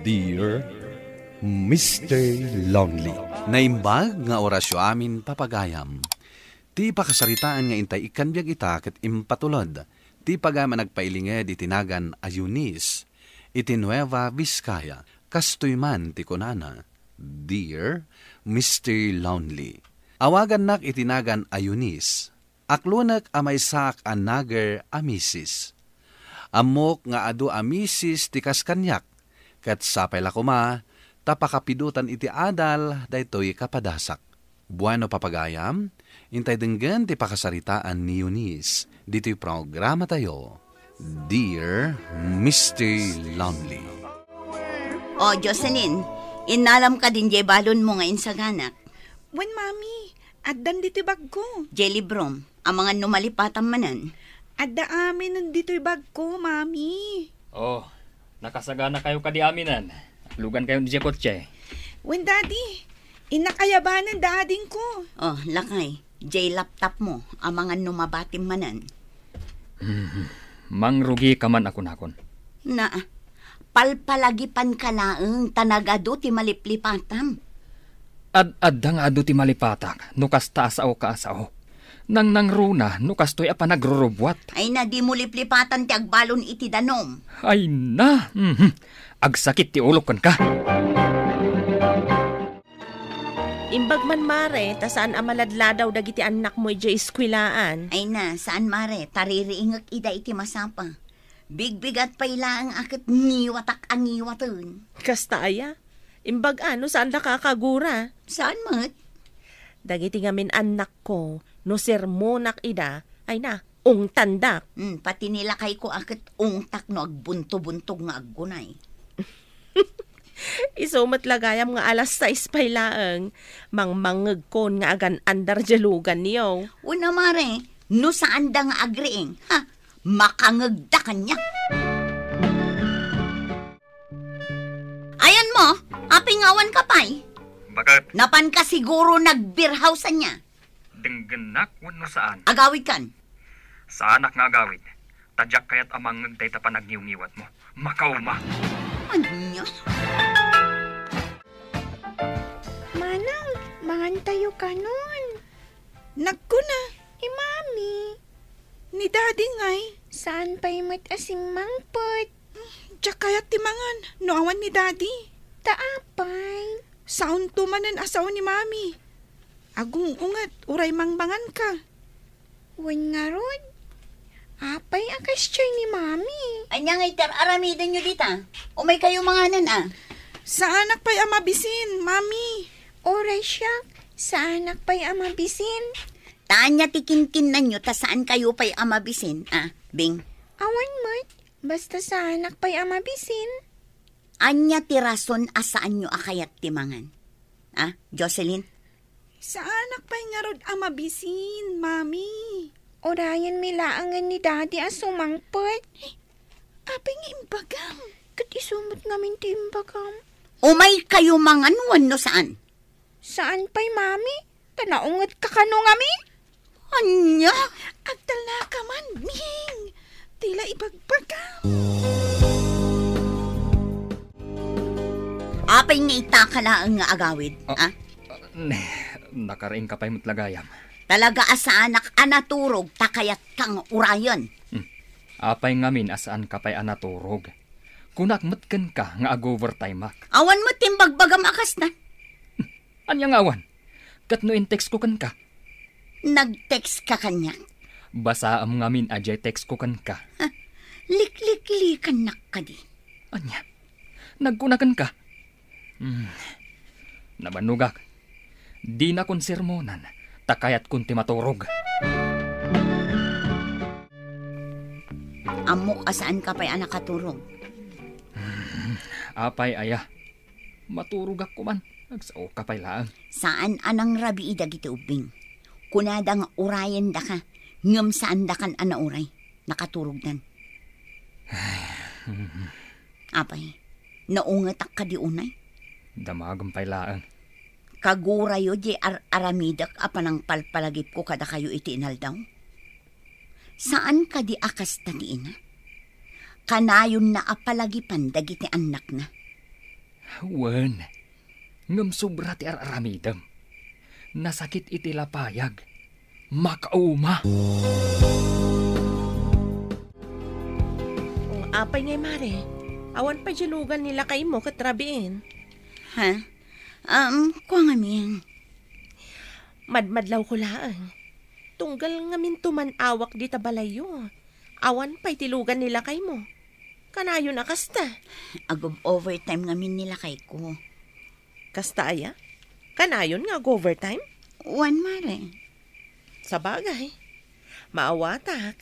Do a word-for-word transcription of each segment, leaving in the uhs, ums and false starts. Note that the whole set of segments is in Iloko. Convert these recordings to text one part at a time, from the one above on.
Dear Mister Lonely. Naimbag nga orasyo amin, papagayam. Ti pakasaritaan nga intay ikkan biag ita ket impatulod ti pagayam a nagpailinged iti nagan a Eunice iti Nueva Vizcaya. Kastoy man ti kunana, "Dear Mister Lonely, awagannak iti nagan a Eunice. Aklonek a maysaak a nagger a misis. Ammok nga adu a misis ti kas kaniak, ket sapay la koma ta pakapidotan iti adal daytoy kapadasak." Bueno, papagayam, intay denggen ti pakasaritaan ni Eunice ditoy programatayo, Dear Mister Lonely. O, Jocelyn, innalam kadin diay balonmo nga insaganak? Wen, Mami, addan ditoy bagko. Diay librom, amangan no malipatam manen. Adda amin ditoy bagko, Mami. O, nakasaganakayo kadi aminen. Aklogankayon diay kotse. Wen, Daddy, innak ayabanen da adingko. O, lakay, diay laptopmo, amangan no mabatim manen. Hmm, mangrugika man a kunakon. Naa, palpalagipanka laeng ta nagadu ti maliplipatam. Ad-adda nga adu ti malipatak no kasta a saoka a sao. Nangnangruna no kastoy a panagrurubbuat. Ay na, dimo liplipatan ti agbalon iti danum. Ay na, mhm. Agsakit ti ulok kenka. Imbag man, Mare, ta saan a maladladaw dagiti annakmo idiay eskwelaan. Ay na, saan, Mare, taririingek ida iti masapa. Bigbigat pay laeng a ket ngiwatak a ngiwaten. Kasta aya? Imbag a no saanda kakagura? Saan met? Dagiti ngamin annakko, no sermonak ida, ay na, ungtandak. Hmm, pati ni lakayko a ket ungtak no agbunto-buntog nga aggunay. Isu met la gayam nga alas sais pay laeng, mangmangngegkon nga agan-andar diay luganyo. Wen a, Mare, no saanda nga agriing, ha, makangegda kaniak. Ayanmo, apay nga awanka pay? Bakit? Napanka siguro nag-beer house ania? Denggennak wenno saan? Agawidkan. Saanak nga agawid. Ta diak kayat a mangngeg dayta panagniwngiwatmo. Makauma. Ania? Manang, mangantayo kanon. Nagkuna. I Mami. Ni Daddy ngay? Saan pay met a simmangpet? Diak kayat ti mangan no awan ni Daddy. Ta apay? Saonto manen a sao ni Mami. Agung-unget, uray mangmanganka. Wen ngarud, apay a kasdiay ni Mami? Ania ngay ti ar-aramidenyo dita? Umaykayo manganen, a. Saanak pay a mabisin, Mami. Uray siak, saanak pay a mabisin. Ta ania ti kinkinnanyo ta saankayo pay a mabisin, a, Bing? Awan met, basta saanak pay a mabisin. Ania ti rason a saanyo a kayat ti mangan? A, Jocelyn? Saanak pay ngarud a mabisin, Mami. Urayenmi laengen ni Daddy a sumangpet. Apay nga imbagam? Ket isu met ngamin ti imbagam. Umaykayo mangan wenno saan? Saan pay, Mami? Ta naungetka kano ngamin? Ania? Agtalnaka man, Bing. Ti la ibagbagam. Apay nga itaka laeng nga agawid, a? Ah, ah, ne, nakariingka pay met la gayam. Talaga a saanak a naturog ta kayatka nga urayen. Hmm. Apay ngamin a saanka pay a naturog? Kunak met kenka nga ag-overtime-ak. Awan met ti imbagbagam a kasta. Hmm. Ania nga awan? Ket no in-textko kenka? Nag-textka kaniak? Basaem ngamin a diay textko kenka. Ha? Likliklikannak kadi? Ania? Nagkuna kenka? Hmm. Nabannogak. Dinakon sermonan, ta kayatkon ti maturog. Ammok a saanka pay a nakaturog. Hmm. Apay aya? Maturogak koman. Agsaoka pay laeng. Saan a nangrabii dagiti ubbing. Kunada nga urayendaka, ngem saandakan a nauray. Nakaturogdan. Apay, naungetak kadi unay? Damagem pay laeng. Kagurayo diay ar-aramidek a panangpalpalagipko kadakayo iti inaldaw? Saan kadi a kasta ti ina? Kanayonna a palagipan dagiti annakna. Wen, ngem sobra ti ar-aramidem. Nasakit iti lapayag. Makauma. Apay ngay, Mare? Awan pay diay lugan ni lakaymo ket rabiin. Ha? Um, kua ngamin. Madmadlawko laeng. Tunggal ngamin tuman-awak dita balayyo. Awan pay ti lugan ni lakaymo. Kanayon a kasta. Ag-overtime ngamin ni lakayko. Kasta aya? Kanayon nga ag-overtime? Wen, Mare. Sabagay, maawatak.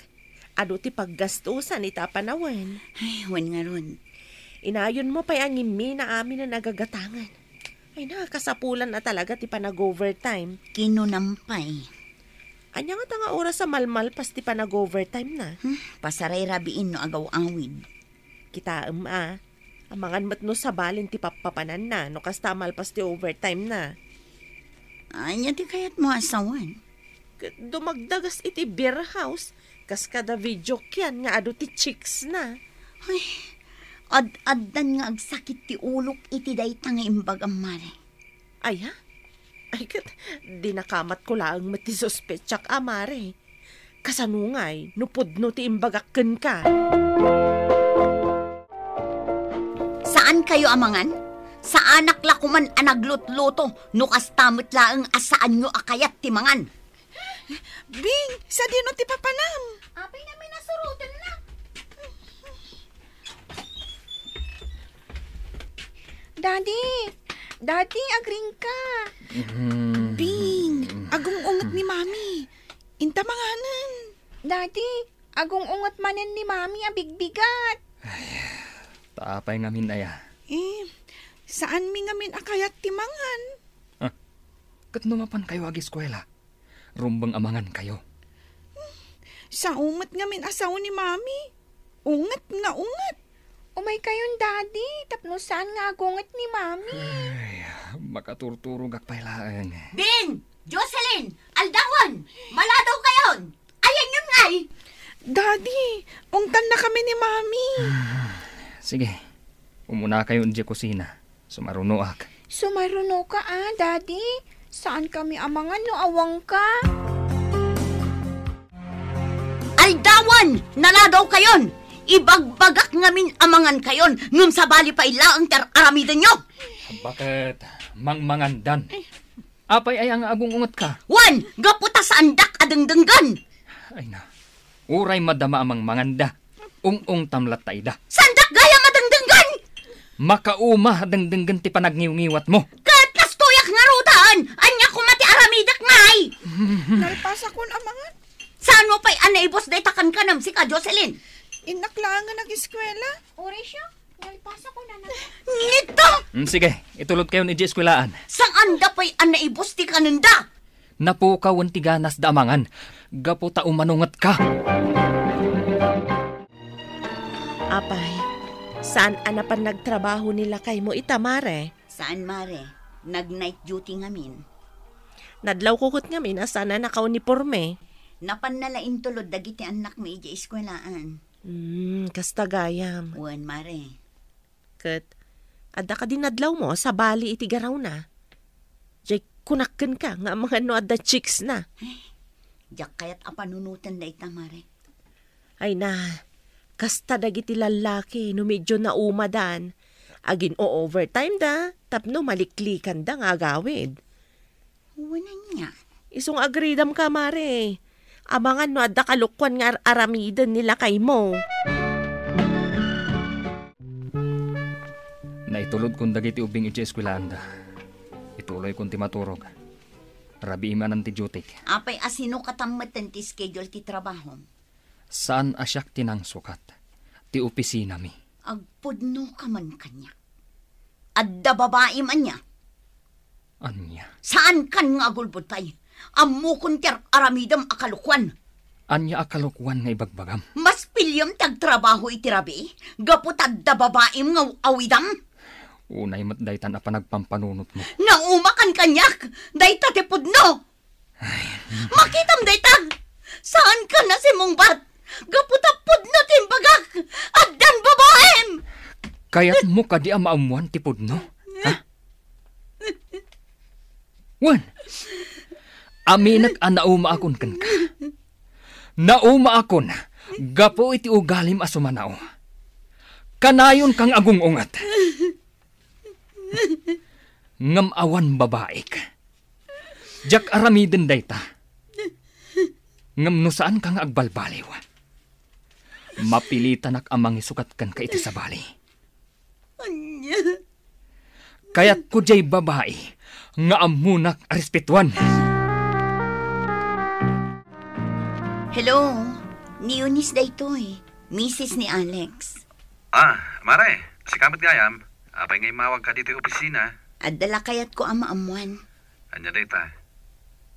Adu ti paggastusan ita a panawen. Ay, wen ngarud. Inayonmo pay a ngimmi na amin a nagagatangan. Ay na, kasapulan a talaga ti panag-overtime. Kinunam pay. Ania ngata nga oras a malmalpas ti panag-overtime na? Hmm, pasarayrabiin no agaw-awid. Kitaem a, amangan met no sabalin ti pappapananna no kasta a malpas ti overtime na. Ania ti kayatmo a sawen? Ket dumagdagas iti beer house, kas kada video kian nga adu ti chicks na. Ay, ad-addan nga agsakit ti ulok iti dayta nga imbagam, Mare. Aya? Ay, ket, dinakamatko laeng met ti suspetsak a, Mare. Kasano ngay no pudno ti imbagak kenka? Saankayo a mangan? Saanak la koman a naglutluto no kasta met laeng a saanyo a kayat ti mangan. Bing, sadino ti papanam? Apay ngamin a surotenna? Daddy! Daddy, agriingka! Mm. Bing, agung-unget ni Mami. Inta manganen. Daddy, agung-unget manen ni Mami a bigbigat. Ay, ta apay ngamin aya? Eh, saanmi ngamin a kayat ti mangan. Ah, ket no mapankayo agiskuela, rumbeng a mangankayo. Sao met ngamin a sao ni Mami. Unget nga unget. Umaykayon, Daddy, tapno saan nga agunget ni Mami. Ay, makaturturogak pay laeng. Bing! Jocelyn! Aldawen! Maladaw kayon! Ayanyon ngay! Daddy, ungtanna kami ni Mami. Sige, umunakayo idiay kusina. Sumarunoak. Sumarunoka a, Daddy? Saan kami a mangan no awanka? Aldawen! Naladaw kayon! Ibagbagak ngamin a mangan kayon, ngem sabali pay laeng ti ar-aramidenyo! Baket mangmangandan? Apay aya nga agung-ungetka? Wen, gapu ta saandak a dengdenggen! Ay na, uray madama a mangmanganda, ung-ungtam latta ida. Saandak gayam a dengdenggen! Makauma a dengdenggen ti panagniwngiwatmo. Ket kastoyak ngaruden, ania koma ti aramidek ngay? Nalpasakon a mangan. Saanmo pay a naibus dayta kankanam, sika, Jocelyn? Innak laeng nga nag-eskuela. Uray siak, nalpasakon a mangan. Nito! Mm, sige, itulodkayon idiay eskuelaan. Saanda pay a naibus ti kanenda? Napukawen ti ganasda a mangan, gapu ta umanungetka. Apay, saan a napan nagtrabaho ni lakaymo ita, Mare? Saan, Mare. Nag-night duty ngamin. Nadlawko ket ngamin a saan a nakauniporme. Napanna la intulod dagiti annakmi idiay eskuelaan. Hmm, kasta gayam. Wen, Mare. Ket, adda kadi nadlawmo a sabali iti garawna? Jay, kunak kenka nga amangan no adda chicks na. Ay, diak kayat a panunoten dayta, Mare. Ay na, kasta dagiti lallaki no medio naumadan. Agin-o-overtime da, tapno maliklikanda nga agawid. Wen ania? Isu nga agridam ka, Mare. Amangan no adda kalokuan nga ar-aramiden ni lakaymo. Naitulodkon dagiti ubbing idiay eskuelaanda. Ituloykon ti maturog. Rabii manen ti dutik. Apay a sinokatam metten ti schedule ti trabahom? Saan a siak ti nangsukat. Ti opisinami. Agpudnoka man kaniak. Adda babaim ania? Ania? Saankan nga agulbod pay. Ammokon ti ar-, aramidem a kalokuan. Ania a kalokuan nga ibagbagam? Mas piliem ti agtrabaho iti rabii gapu ta adda babaim nga aw-awidam. Unay met daytan a panagpampanunotmo. Naumakan kaniak! Dayta ti pudno! Makitam dayta! Saankan a simungbat! Gapu ta pudno ti imbagak! Addan babaim! Kayatmo kadi a maammuan ti pudno? Wen, aminek a naumaakon kenka. Naumaakon gapu iti ugalim a sumanao. Kanayonka nga agung-unget. Ngem awan babaik. Diak aramiden dayta. Ngem no saanka nga agbalbaliw, mapilitanak a mangisukat kenka iti sabali. Ania? Kayatko diay babai nga ammonak a respetuan. Hello, ni Eunice daytoy, misis ni Alex. Ah, Mare, sika met gayam. Apay nga immawagka ditoy opisina? Adda la kayatko a maammuan. Ania dayta?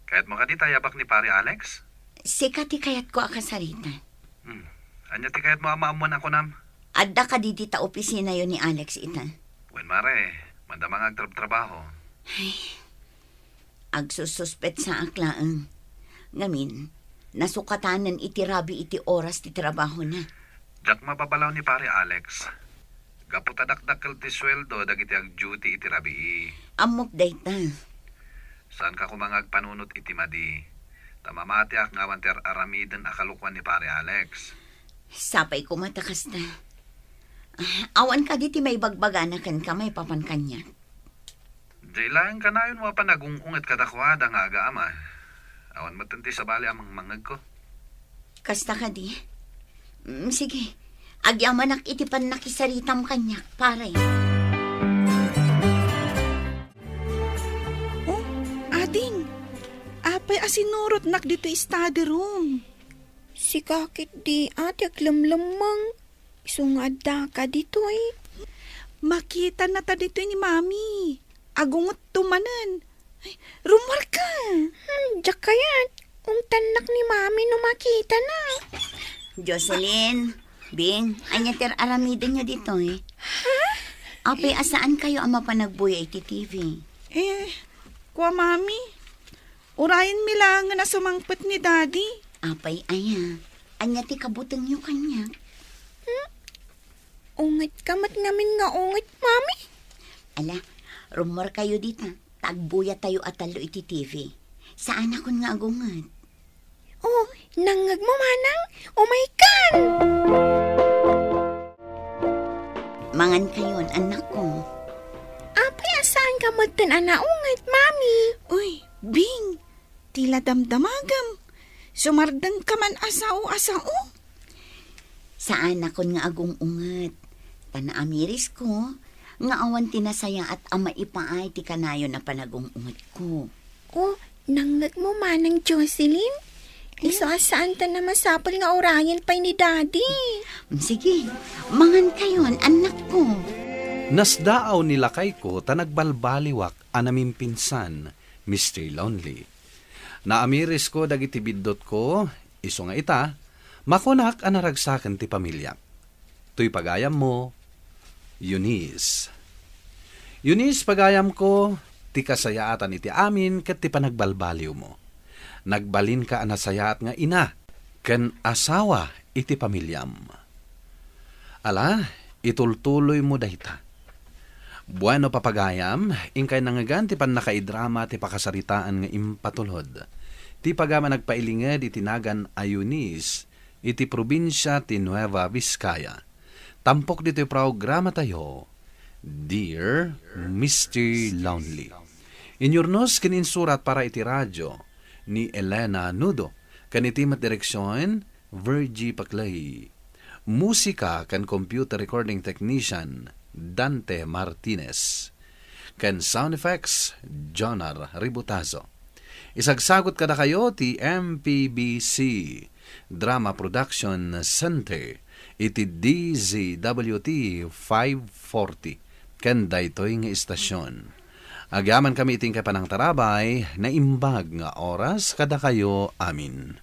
Kayatmo kadi ta ayabak ni Pare Alex? Sika ti kayatko a kasarita. Hmm. Ania ti kayatmo a maammuan a kunam? Adda kadi dita opisinayo ni Alex ita? Wen, Mare, madama nga agtrabtrabaho. Ay, agsususpetsaak laeng. Ngamin, nasukatanen iti rabii iti oras ti trabahona. Diak mababalaw ni Pare Alex. Gapu ta dakdakkel ti sueldo dagiti agduty iti rabii. Ammok dayta. Saanka koma nga agpanunot iti madi, ta mamatiak nga awan ti ar-aramiden a kalokuan ni Pare Alex. Sapay koma ta kasta. Ah, awan kadi ti maibagbagana kenka maipapan kaniak? Diay laeng kanayon a panagung-unget kadakuada nga agaam. Awan met ti sabali a mangmangngegko. Kasta kadi? Mm, sige. Agyamanak iti pannakisaritam kaniak, pare. Oh, ading. Apay a sinurotnak ditoy study room? Sika ketdi, ate, aglemlemmeng. Isu nga addaka ditoy. Makitana ta ditoy ni Mami. Agungetto manen. Ay, rummuarka. Hmm, diak kayat. Ungtannak ni Mami no makitana. Jocelyn, Bing, ania ti ar-aramidenyo ditoy? Ha? Apay a saankayo a mapan agbuya iti T V? Eh, kua Mami, urayenmi laengen a sumangpet ni Daddy. Apay aya? Ania ti kabutengyo kaniak? Hmm? Ungetka met ngamin nga unget, Mami? Ala, rummuarkayo dita. Ta agbuyatayo a tallo iti T V. Saanakon nga agunget. Oh, nangngegmo manang? Umaykan! Mangankayon, annakko. Apay a saanka metten a naunget, Mami? Uy, Bing, ti la damdamagem. Sumardengka man a sao a sao. Saanakon nga agung-unget. Ta naamirisko nga awan ti nasayaat a maipaay ti kanayon a panagung-ungetko. Oh, nangngegmo manang Jocelyn? Isu a saantan a masapul nga urayen pay ni Daddy. Mm, sige, mangankayon, annakko. Nasdaaw ni lakayko ta nagbalbaliwak a namimpinsan, Mister Lonely. Naamirisko dagiti biddutko, isu nga ita, makunak a naragsaken ti pamiliak. Toy pagayammo, Eunice. Eunice, pagayamko, ti kasayaatan iti amin ket ti panagbalbaliwmo. Nagbalinka a nasayaat nga ina ken asawa iti pamiliam. Ala, itultuloymo dayta. Bueno, papagayam, inkay nangngegan ti pannakaidrama ti pakasaritaan nga impatulod. Ti pagayam a nagpailinged iti nagan a Eunice iti probinsia ti Nueva Vizcaya. Tampok ditoy programatayo, Dear Mister Lonely. Inyurnos ken insurat para iti radio ni Elena Nudo, ken iti met direksion, Virgie Paclay. Musika ken computer recording technician, Dante Martinez. Ken sound effects, Jonar Ributazo. Isagsagut kadakayo ti M P B C Drama Production Center iti D Z W T five forty ken daytoy nga istasyon. Agyamankami iti inkay panangtarabay, naimbag nga oras kadakayo amin.